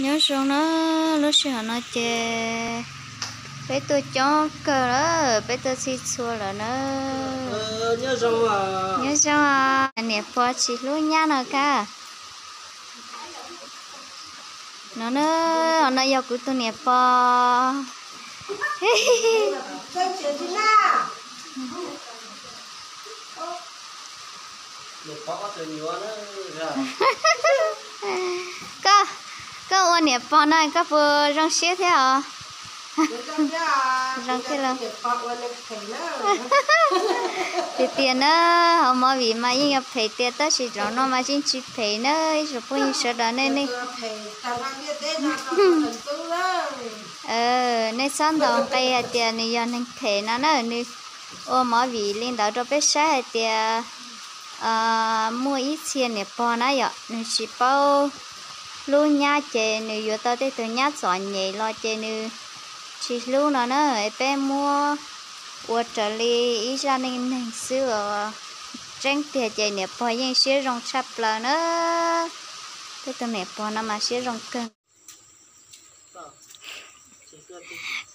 Nyob zoo na, lub sij hawm no ces peb tuaj coob kawg lawm, peb tuaj txhij txhua lawm na. Nyob zoo, niam pog tsis hlub nyab no kab. No na, no yog kuv tus niam pog. Koj, koj ua niam pog no koj puas zoo siab thiab os? Zoo thiab los? Tiag tiag na, hauv movie mas yeej yuav phem tiag tab sis zaum no mas yeej tsis phem na ib tsoom phooj ywg sawv daws nej, nej txhob ntaus nqi hais tias nws yog neeg phem no na, nws ua movie li ntawd rau peb saib hais tias muaj ib txhia niam pog na yom, nws tsis paub hlub nyab ces nws yuav tau tej tug nyab txom nyem los ces nws tsis hlub no na. Peb muab ua raws li ib zaj neej neeg xwb os. Tseeb tiag ces niam pog yeej siab zoo tshaj plaws na. Peb tug niam pog no mas siab zoo kawg.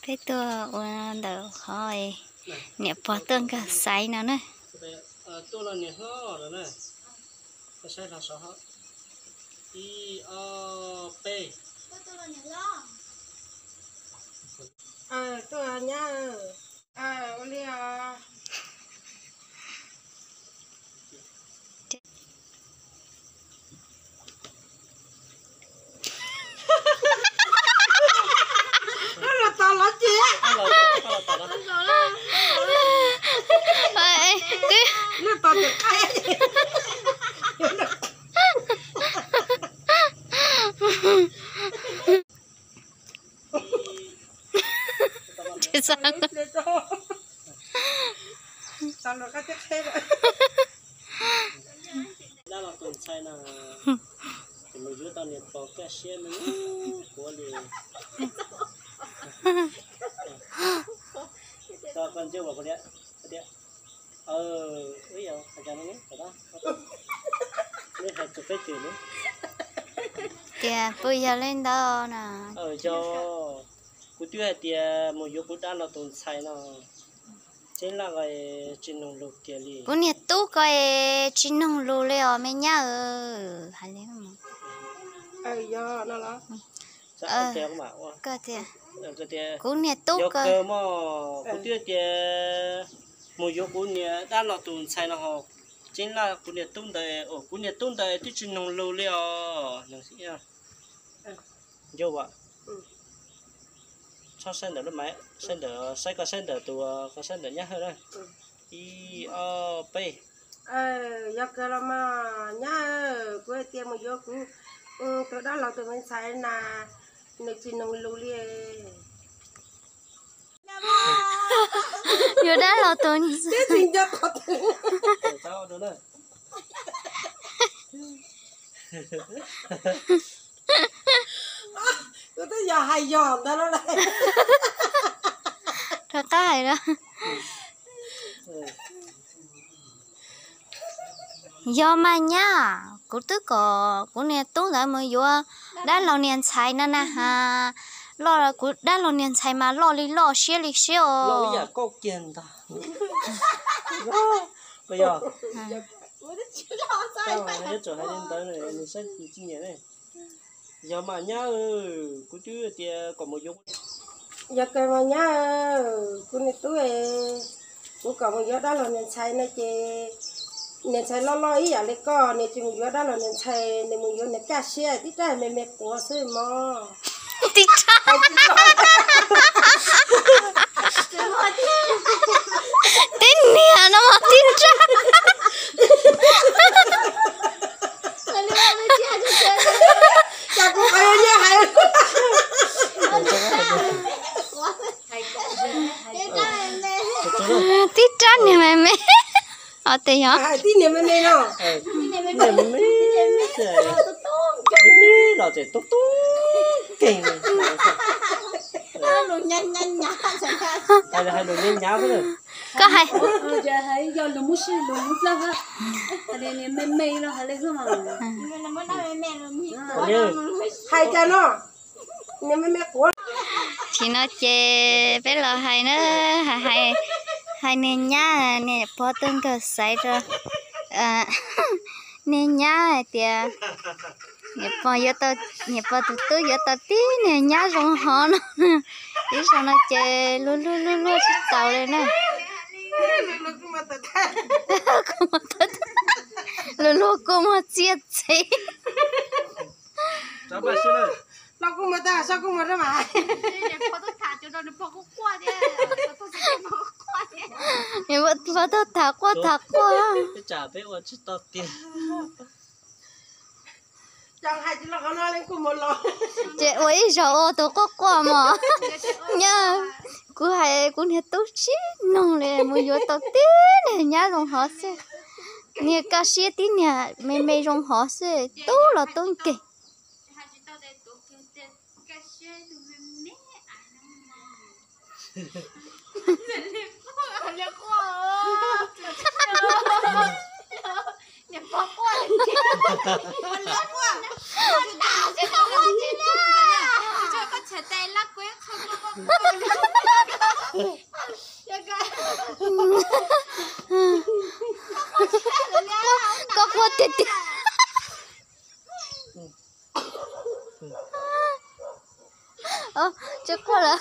Peb tuaj ua ntawm qhov niam pog tuaj nkag xaiv no na. Twb Dab los tus ntxhais no, ces mus yuav tau niam pog kaj siab me quav li. Koj ntsia ua kuv tias, tias, ib yam hais cas no ne, nej hais tus peb twm ne. Tias puas yog li ntawd na? Yog, kuv twb hais tias mus yuav kuv dab los tus ntxhais no, tseeb laj tsis noog lus kiag li. Kuv niag tub ko tsis noog lus li os me nyab. Hais li, kuv niag tub ko, kuv twb tias mus yuav kuv niag dab los tus ntxhais no ho, tseeb laj kuv niag tub ntawd, kuv niag tub ntawd twb tsis noog lus li os. Nco, txhob saib ntawm lub maiv, saib ntawm, saib koj saib ntawm tus, koj saib ntawm nyab hawj na. Ib ob peb. Yog kawg los mas nyab, kuv hais tias mus yuav kuv tus dab laug tus me ntxhais na, nws tsis noog lus li. Yuav dab laug tus ntxhais. Kuv twb yog hais yog ntawd los. Rov qab hais los. Yog mas nyab, kuv twb kom kuv niag tub ntawd mus yuav dab laug niag ntxhais no na has. Loj, kuv dab laug niag ntxhais mas loj li loj siab li siab os. Yog, tsuas hais li ntawd nws saib kuv tsis nyiam ne. Yog mas nyab, kuv twb tias kom mus yuav. Yog kawg mas nyab, kuv niag tub, kuv kom mus yuav dab laug niag ntxhais no ces niag ntxhais loj loj ib yam li koj, nws tsis mus yuav dab laug niag ntxhais, nws mus yuav niag kaj siab tib rab me me quav xwb mog. Tib rab. Tib niag no mas tib rab. Cas kuv qhov nyiaj hais. Tib rab niag me me. Os, tes yog tib niag me me no. Los tseem tub tub keeg. Hais lus nyav nyav xwb. Koj hais. Yog lus Hmoob Sij, lus Hmoob Dlawb, me me no hais li xwb mas. Hais cas no? Tsis no ces peb los hais na, hais, hais niag nyab, niag pog tuaj nkawg xaiv rau niag nyab hais tias niam pog tus tub yuav tau tib niag nyab zoo hov no. Ib zaug no ces luag luag luag luag tsis taus li na. Luag luag kuj muaj txiaj txim. Pog tuaj tham quaj tham quaj. Ces ua ib zaug ua tus quaj quaj mog. Nyab, kuv hais kuv niag tub tsis noog li, mus yuav tau tib niag nyab zoo hov xwb. Niag kaj siab tib niag me me zoo hov xwb, tub los tub nkeeg. Koj quaj tiag tiag. Tsis quaj lawm.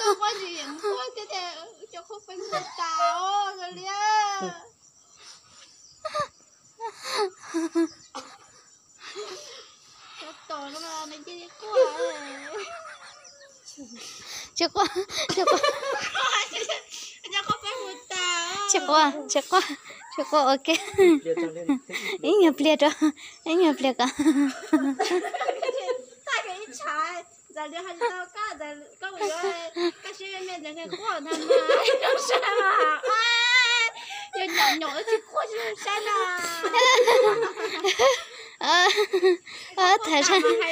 Tsis quaj, tsis quaj. Tsis quaj, tsis quaj, tsis quaj, ok. Ib nyuag pliag rau, ib nyuag pliag kom.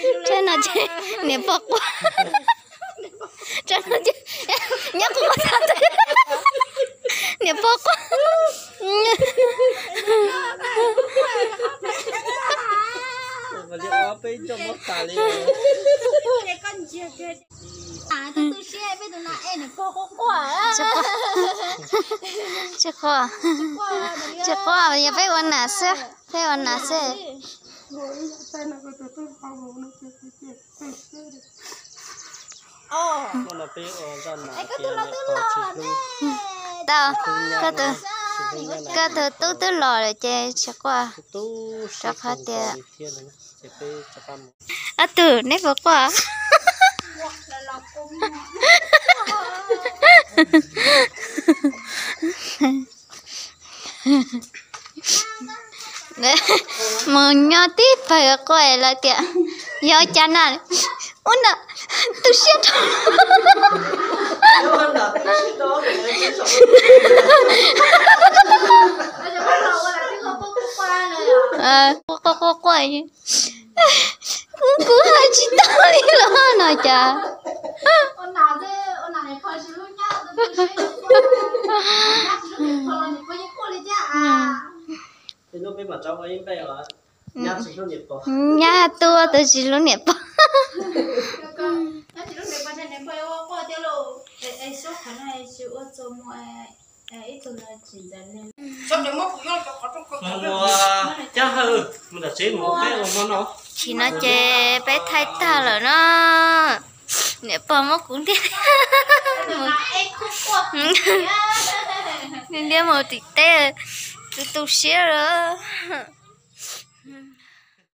Thaum no ces niam pog quaj. Nyob quaj quaj, niam pog quaj. Tsis quaj, tsis quaj, yog peb ua nam xwb, peb ua nam xwb. Tau, koj tus tub twb los lawm ces tsis quaj, rau qhov tias ob tug neb puas quaj? Mus nyob tib pawg quaj lawm tias yog cas na, ua no tu siab rau. Quaj quaj quaj, kuv hais tsis tau li los no cas. Nyab tuaj tus tsis hlub niam pog. Tsis no ces peb thaij tag lawm na. Niam pog muab kuv ntiab, ntiab mus tim teb, tu tu siab lawm.